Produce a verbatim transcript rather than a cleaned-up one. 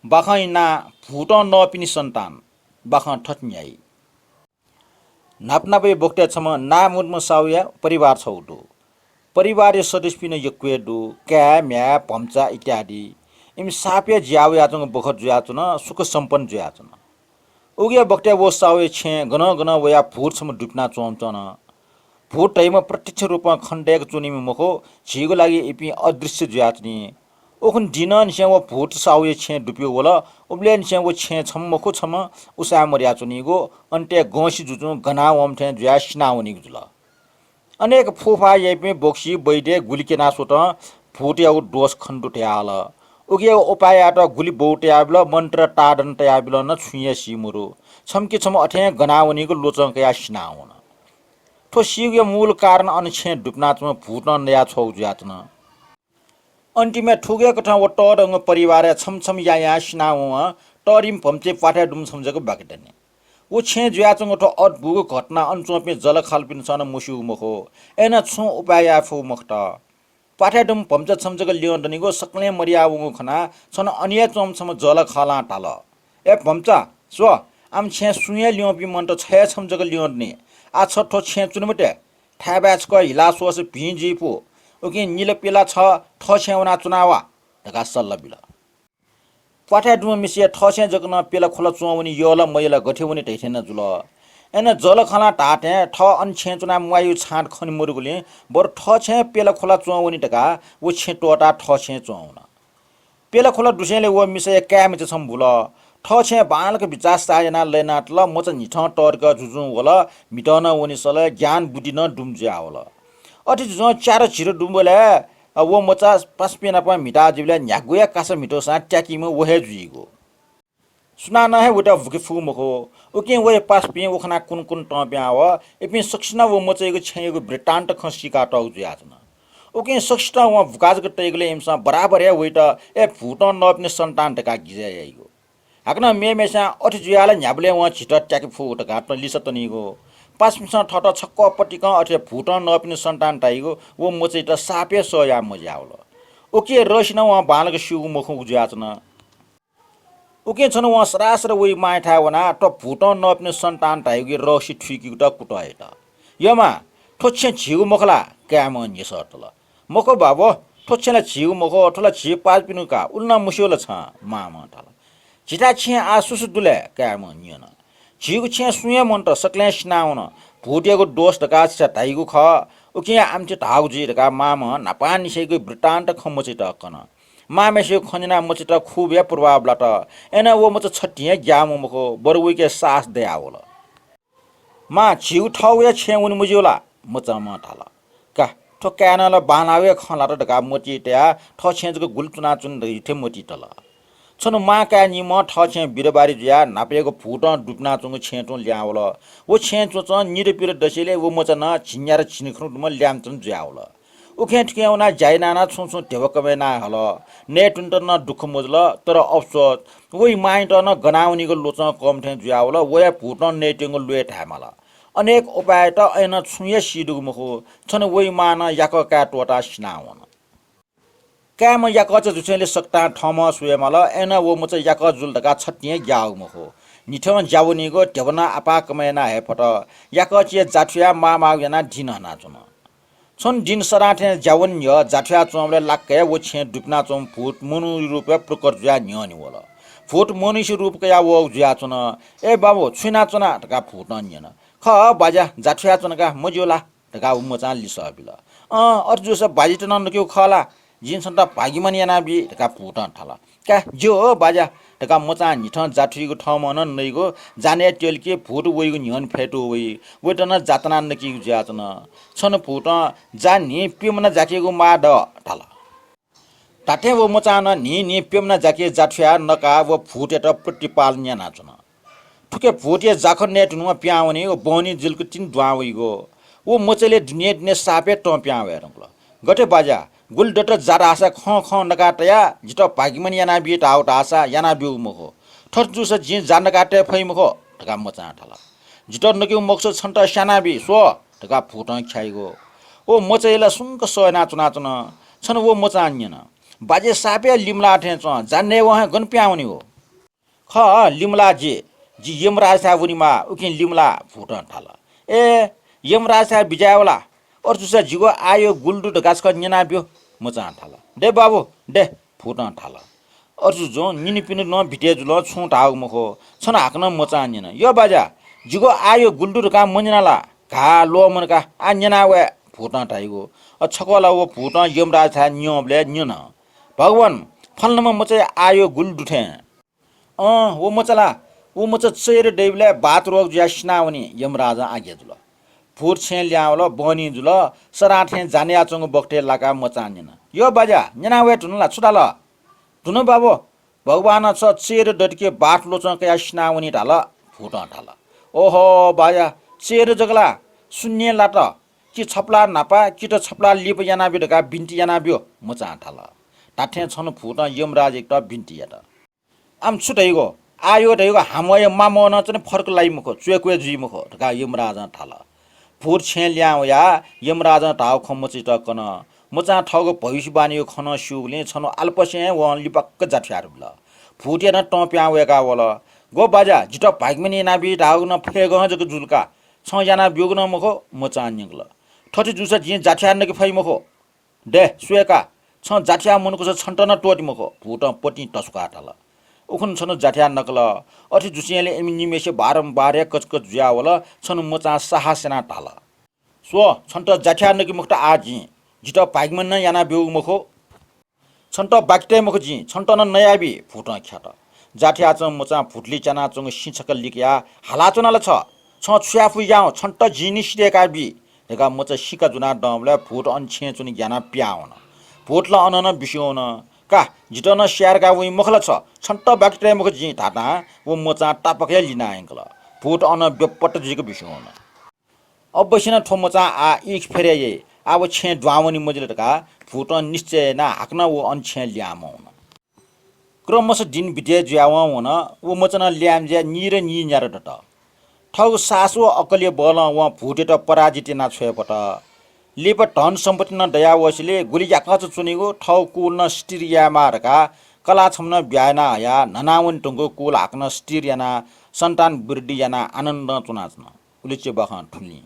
बाखं इना भूतं नःपिनि सन्तान बाखं थथे न्ह्याइ। न्हापा न्हापाया बखतय् छम्ह नायः मुर्मु साहुया परिवार छगू दु। परिवारया सदस्यपिं नं यक्व हे दु, काय्, म्ह्याय्, भम्चा इत्यादि। इमि साप हे ज्या वयाच्वंगु बखत जुयाच्वन, सुख सम्पन्न जुयाच्वन। उकिया बखतय् व साहुया छेँय् गनं गनं वयाः भूत छम्ह दुपिना च्वंच्वन। भूत धइम्ह प्रत्यक्ष रूपं खनेदय्क च्वनीम्ह मखु, झीगु लागि इपिं अदृश्य जुयाच्वनी। उखुन्हु दिनंनिसें व भूत साहुया छेँय् दुप्यू वल। उबलय्‌निसें व छेँय् छम्ह मखु छम्ह उसाँय् मदयाच्वनीगु, अन्त्यय् गंसि जुजुं गना वंम्ह थें जुयाः सिना वनीगु जुल। अनेक फुफा याइपिं बक्सी, वैद्य गुलि क्यना स्वतं भूतयागु दोष खने दु धयाहल। उकियागु उपाय यायेत गुलि बौ तयाबिल, मन्त्र ताडन तयाबिल नं छुं हे सी मदु। छम्ह कि छम्ह अथें गना वनीगु लोचं कयाः सिना वन। थ्व सीगुया मूल कारण अन छेँय् दुपिनाच्वंम्ह भूतं नयाछ्वःगु जुयाच्वन। अन्तिमय् थुगु हे कथं व तःधंगु परिवारय् छम्ह छम्ह यायां सिना वं तःधिम्ह भम्चाया प्वाथय् दुम्ह छम्ह जक बाकि दनि। व छेँय् जुयाच्वंगु थ्व अद्भुतगु घटना अन च्वंपिं जःलाखःलापिन्सं नं मस्यूगु मखु, अय्‌नं छुं उपाय याये फुगु मखुत। प्वाथय् दुम्ह भम्चा छम्ह जक ल्यं दनिगु सकलें मदया वंगु खनाः छन्हु अन हे च्वंम्ह छम्ह जःलाखःलां धाल, "ए भम्चा, स्व, आम छेँय् सुं हे ल्यंपिं मन्त, छ हे छम्ह जक ल्यं दनि। आः छ थ्व छेँय् च्वने मते। थाय्‌बाय् छकः हिला स्वःसा भिं जुइ फु। उकिं निला प्यला छ थः छेँय् वनाः च्वना वा," धकाः सल्लाह बिल। प्वाथय् दुम्ह मिसाया थः छेँय् जक नं प्यला ख्वला च्वं वनी, यल मयल गथे वनी धइथें नं जुल। अय्‌नं जःलाखःलां धाःथें थः अन छेँय् च्वनाः म्वायेगु छाँट खने मदुगुलिं बरु थः छेँय् प्यला ख्वला च्वं वनी धकाः व छेँ त्वःताः थः छेँय् च्वं वन। प्यला ख्वला दुसेंलि व मिसाया काय्‌मचा छम्ह बुल। थः छेँय् बांलाक बिचाः साः यानाः लय्‌नातल। मचा न्हिथं तःधिकः जुजुं वल, म्हितः नं वने सल, ज्ञान बुद्धि नं दुम्ह जुयावल। अथे जुजुं च्यादँ झिदँ दुबलय् व मचा पासापिं नाप म्हिता जुइबलय् न्ह्यागुया कासा म्हितूसां त्याकीम्ह व हे जुइगु। सुनानं हे वयात बुके फुगु मखु। उकिं वया पासापिं व खनाः कुन कुन तं पिहां वः। इपिं सकसिनं व मचायागु छेँयागु वृत्तान्त खँ सीकातःगु जुयाच्वन। उकिं सकसितं वं बुका जक तइगुलिं इमिसं बराबर हे वयात "ए भूतं नःपिनि सन्तान" धकाः गिजय् याइगु। हाकनं मेमेसां "अथे जुयाः ला न्ह्याबलें वं झीत त्याके फु" धकाः तं लिसः तनीगु। पासापिन्सं थःत छक्वः पतिकं अथे भूतं नःपिनि सन्तान धाइगु व मचायात साप हे सह याये मज्यावल। उकिया रहस्य नं वं बांलाक स्यूगु मखुगु जुयाच्वन। उकिं छन्हु वं सरासर वइ मांयाथाय् वनाः थ्व भूतं नःपिनि सन्तान धाइगुया रहस्य थुइकेगुत कुतः यात। "यः मां, थ्व छेँ झीगु मखु ला?" काय्‌म्हं न्ह्यसः तल। "मखु बाबु, थ्व छेँ ला झीगु मखु, थ्व ला झी पासापिनिगु का, उलि नं मस्यू ला छं?" मांम्हं धाल। "झीथाय् छेँय् आः सु सु दु लय्?" काय्‌म्हं न्यन। "झीगु छेँय् सुं हे मन्त, सकलें सिनावन। भूतयागु दोष धकाः छितः धाइगु खः, उकिं आमथे धाःगु जुइ" धकाः मांम्हं न्हापांनिसेंयागु वृत्तान्त खँ मचायात कन। मांम्हेसिगु खँ न्यनाः मचायात खुब हे प्रभाव लात। अय्‌नं व मचा छतिं हे ग्याःम्ह मखु, बरु वइके साहस दयावल। "मां, झीगु थःगु हे छेँय् वने मज्यू ला?" मचाम्हं धाल। "का, थ्व काय्‌नं ला बांलाःगु हे खँ ल्हात" धकाः मतिइ तयाः थः छेँय् जक गुलि च्वनाच्वने धइथें मतिइ तल। छन्हु मां काय् निम्हं थः छेँय् बिराबारी जुयाः न्हापायागु भूतं दुपिनाच्वंगु छेँय् तुं ल्याहां वल। व छेँय् च्वंच्वं निदँ पिदँ दसेंलि व मचा नं झिंन्यादँ झिंखुदुम्ह ल्याय्म्ह च्वंगु जुयावल। उखें थुखें वनाः ज्या यानाः नं छुं छुं ध्यबा कमय् याना हल। नयेत्वनेत नं दुःख मजुल, तर अफसोस, वइ मांयात नं गना वनीगु लोचं कःम्ह थें जुयावल। वया भूतं नयेत्वंगु ल्वय् धायेमाल। अनेक उपायत अय्‌नं छुं हे सी दुगु मखु। छन्हु वइ मां नं याकः काय् त्वःताः सिनावन। काय्‌म्ह याकःचा जुसेंलि सकतां थःम्हं स्वयेमाल, अय्‌नं व मचा याकः जुल धकाः छतिं हे ग्याःगु मखु। न्हिथं ज्या वनीगु, ध्यबा नं आपाः कमय् याना हये फत। याकःचाया जाथुयाः माःमाःगु यानाः दिं हनाच्वन। छन्हु दिं सदां थें ज्या वने न्ह्यः जाथुया च्वंबलय् लाक्क हे व छेँय् दुपिनाच्वंम्ह भूत मनूया रूपय् प्रकट जुयाः न्ह्यःने वल। भूत मनूया रूप कयाः वःगु जुयाच्वन। "ए बाबु, छु यानाच्वना?" धकाः भूतं न्यन। "खः बाज्या, जाथुया च्वन का, मज्यू ला?" धकाः व मचां लिसः बिल। "अँ, अथे जूसा बाज्यायात नं नकेगु खः ला? जिं छन्त भागिमान यानाबी" धकाः भूतं धाल। "का, ज्यू हो बाज्या" धकाः मचां न्हिथं जाथुइगु थःम्हं नं नइगु, जा नयेत्वल कि भूत वइगु न्ह्यःने फ्यतू वइ। वयात नं जातनाः नकीगु जुयाच्वन। छन्हु भूतं "जा न्हिं प्यम्ह नं जाकेगु माः दः" धाल। धात्थें व मचां नं न्हिं न्हिं प्यम्ह नं जाके जाथुयाः नकाः व भूतयात प्रतिपालन यानाच्वन। थुखे भूतया जाखँ नयेधुनेवं पिहां वनीगु, बहनी जिल्क तिनि दुहां वइगु। व मचाय्‌लि दिने दिने साप हे तं पिहां वये धुंकल। "गथे बाज्या, गुलि दत जा धाःसा खं खं नकाः तया, जितः भागिमान यानाबी धाःगु धाःसा यानाब्यूगु मखु। थथे जूसा जिं जा नकाः तये फइ मखु" धकाः मचां धाल। "जितः नकेगु मखुसा छन्त स्यानाबी, स्व" धकाः भूतं ख्याइगु। व मचाया ला सुंक सह यानाः च्वनाच्वन। छन्हु व मचां न्यन, "बाज्या, साप हे लिमलाः थें च्वं, जा नयेवं हे गन पिहां वनीगु?" खः, लिमलाः जि, जि यमराजथाय् वनेमाः, उकिं लिमलाः भूतं धाल। ए, यमराजथाय् बिज्यायेवला? अथे जूसा जिगु आयु गुलि दु धकाः छकः न्यनाब्यु, मचां धाल। दे बाबु, दे, भूतं धाल। अथे जुजुं निनिपिनि नं बिते जुल, छुं धाःगु मखु। छन हाकनं मचां न्यन, यः बाज्या, जिगु आयु गुलि दु धकाः मन्यना ला? घाः ल्वःमन का, आः न्यना वये, भूतं धाइगु। अ, छकः ला व भूतं यमराजथाय् न्यंबलय् न्यन, भगवान, फलानाम्ह मचाया आयु गुलि दु थें? अँ, व मचा ला, व मचा चय्‌रे दइबलय् बात रोग जुयाः सिनावनी, यमराजं आज्ञा जुल। भूत छेँय् ल्याहां वल, बहनी जुल, सरां थें जानेयाच्वंगु बखतय् लाकाः मचां न्यन, यः बाज्या, न्यना वये धुन ला, छु धाल? धुन बाबु, भगवानं छ चय्‌रे दतिके बात लोचं कयाः सिनावनी धाल, भूतं धाल। ओहो बाज्या, चय्‌रे जक ला? सुन्ने लात कि छपलाः न्हापा, कि त छपलाः लिपा यानाब्यु धकाः बिन्ति यानाब्यु, मचां धाल। धात्थें छन्हु भूतं यमराजयात बिन्ति यात। आम छु धइगु? आयु धइगु हामवया मामवं नं च्वने फरक लाइ मखु, च्वय्‌क्वय् जुइ मखु धकाः यमराजं धाल। भूत छेँय् ल्याहां वयाः यमराजं धाःगु खँ मचायात कन। मचां थःगु भविष्यवाणीगु खँ नं स्यूगुलिं छन्हु आलपसें हे वं लिपाक्क जाथ्याः धुल। भूतया नं तं पिहां वय्‌काः वल। ग्व बाज्या, जितः भाग्यमानी यानाबी धाःगु नं फय्‌गं जक जुल का। छं यानाब्यूगु नं मखु, मचां न्यंकल। थथे जूसा जिं जाथ्याः नके फइ मखु। दे, स्वये का, छं जाथ्याः मनुकुसा छन्त नं त्वःते मखु, भूतं पतिं तसुकाः धाल। उखुन्हु छन्हु जाथ्याः नकल। अथे जुसेंलि इमि निम्हय्‌सित बारम्बार हे कचकच जुयावल। छन्हु मचां साहस यानाः धाल, स्व, छन्त जाथ्याः नके मखुत आः जिं, जितः भाग्यमानी नं यानाब्यूगु मखु। छन्त बाकि तये मखु जिं, छन्त नं नयाबी, भूतं ख्यात। जाथ्याःच्वंम्ह मचां भूतलिं च्यानाच्वंगु सिँ छकः लिकयाः हालाच्वना ला छ? छं छु याये फु यानाः छन्त जिं नि सिधय्‌काबी धकाः मचा सिका ज्वनाः दंबलय् भूत अन छेँय् च्वने ग्यानाः पिहां वन। भूत ला अनं नं बिस्युं वन। का, जितः नं स्याये धकाः वइ मखु ला छ? छन्त बाकि तये मखु जिं धातां व मचां तापाक हे लिना यंकल। भूत अनं ब्यपत जुइक बिस्युं वन। अवश्य नं थ्व मचां आः ईख फेरय् याइ, आः व छेँय् दुहां वने मजिल धकाः भूतं निश्चय यानाः हाकनं व अन छेँय् ल्याहां वन। क्रमशः दिन बिते जुयावं वन। व मचा नं ल्याय्म्ह जुयाः नीर नीन्यादँ दत। थःगु साहस व अकलया बलं वं भूतयात पराजित याना छ्वये फत। लिपा धन सम्पत्ति नं दयावःसेंलि गुलि याकःचा च्वनीगु, थःगु कुल नं स्थिर यायेमाः धकाः कलाः छम्ह नं ब्याहा याना हयाः न्हनावने धुंकूगु कुल हाकनं स्थिर यानाः सन्तान वृद्धि यानाः आनन्दं च्वनाच्वन। उलिचे बाखं थुलि।